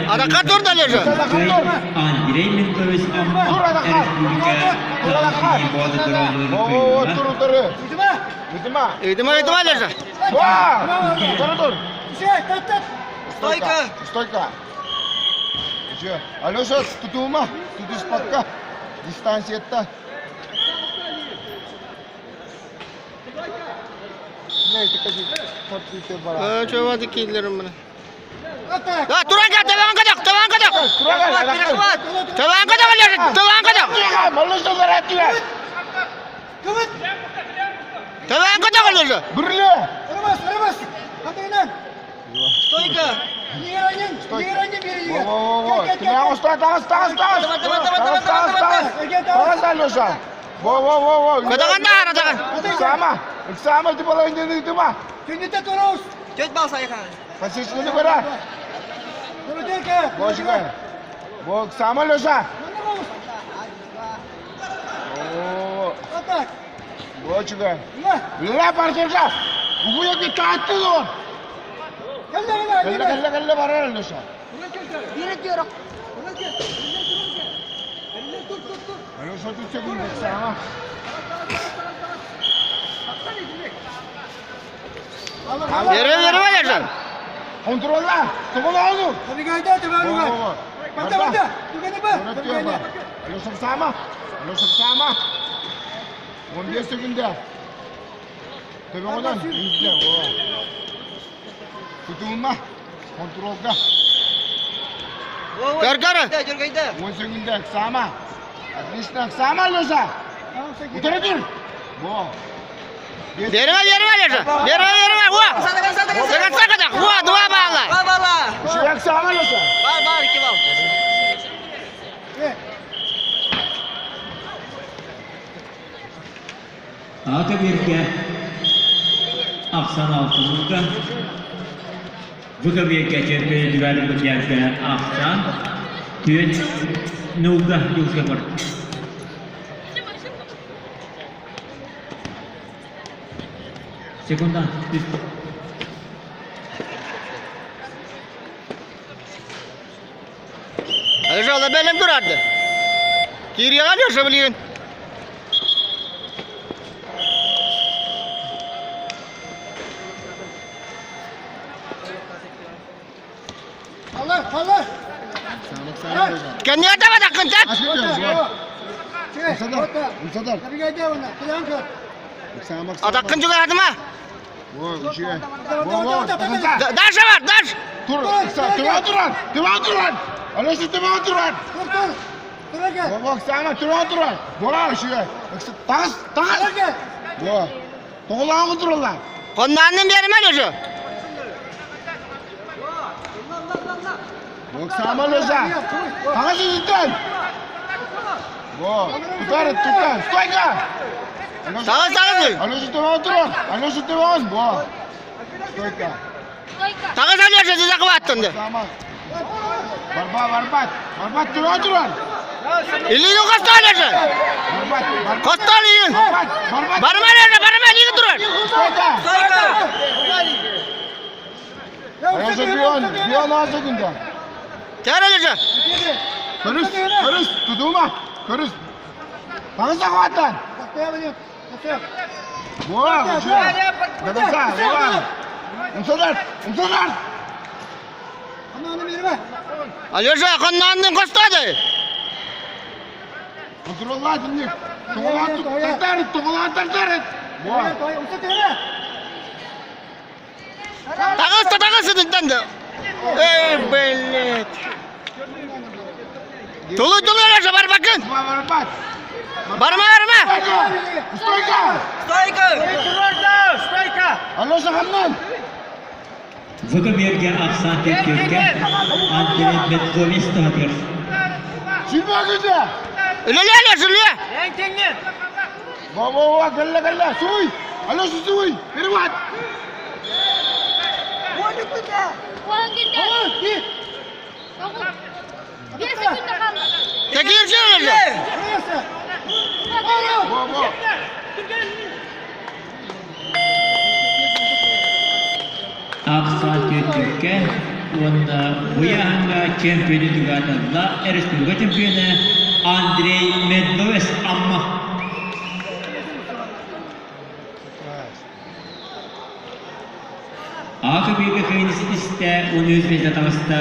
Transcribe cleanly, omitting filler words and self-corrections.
Адака тур да лежа. Андрей Миркович Амма Республика Ыйдыма, ыйдыма лежа. Стойка! Стойка! Алеша, тутума, тутуспакка, дистанцията. Чего киллерим мына. А, туран кел, табан кадак, табан кадак. Табан кадак, Алеша, табан кадак. Табан кадак, Алеша. Бірле! Стойка! Во-во-во! Тағыз, тағыз, тағыз! Тағыз, тағыз, тағыз! Тағыз, Алеша! Во-во-во-во! Кадаган да, кадаган. Ыксама! Ыксама, ты половина не тыма! Чөт бал сайхан. Посечканы бара! Божья! Во, ыксама, Алеша! О, Божья! Лера партержа! Угуя таатты он! Кэллэ, кэллэ, кэллэ барар, Алеша! Алеша, тут секунду, ыксама! Бере, бере, Алеша. Контролла! Тоголоону! Алеша, ыксама! Алеша, ыксама! 15 секунда. Төбөңөнөн инде. Тутулма. Контролга. Көр-көр. Жүргейді. 10 секунда. Ыксама. Отлично. Ыксама, Алеша. Утара тур. Во. Бере, бере, Алеша. Бере, бере, во. Сагатса кадак, во, два балла. Бар бала. Үші ыксама, Алеша. Бар бар 2 балл. Акабирке Ахсан Алтынлыка Выкабирке Черпе Дүвәлі Бұтярке Ахсан Түйет Нуга Юлға бар. Секунда. Алеша, ола бэлэм турарды. Кирияга Алеша билген. Кәнне табада кынтат. Умсадар. Ыксама, ыксама. Атаккын жүгәдіма. Во, үші. Во, во, до конца. Дальше бар, дальше. Тур, ыкса, төбөңө турар. Төбөңө турар. Алеша, төбөңө турар. Во, во, ыксама, төбөңө турар. Во, үші. Тағыз, тағыз. Во. Тоголоону туралла. Коннанын берме Алеша. Ыксама, Алеша. Тағыз үстүнөн. Во, тутар, тутар. Стойка. Тағыз, тағыз. Алеша, төбөңө турар. Алеша, төбөңө. Во. Стойка. Тағыз Алеша сізі қыбаттынды. Ыксама. Барба, барбат. Барбат, төбөңө турар. Илиги косто Алеша. Барбат, барбат. Косто илиги. Барбат, барбат. Барма Алеша, барма илиги турар. Стойка. Стойка! Алеша, бион, бион аз секунда. Кәр Алеша. Көрүс, көрүс, тутулма. Көрүс. Тағыз ағаттан. Во, үші. До конца, во. Умсадар, умсадар. Алеша, коннанын костады. Контролла, димник. Тоголан тартар, тоголан тартар. Во. Тағыз та тағыз сідінтенді. Эй, блядь. Тулуй, тулуй, Алеша, бар бакын. Барбат. Барма, барма. Стойка. Стойка! Стойка. Алеша, хамнан. Выкабирке Ахсан Тепкерке Андрей Меткович Татыр. Сүйбе күнде. Үлеле, Алеша, үлеле. Во, во, во, кэллэ, кэллэ. Суй. Алеша, суй. Перевод. Текирші, Алеша. Во, во. Ахсаан түөртүүккэ уонна бу ыйааһыҥҥа чемпионы тугааталла республика чемпиона Андрей Медовец Амма. Аҕа көбүөргэ кыайыыны ситистэ, 13 миэстэ таҕыста.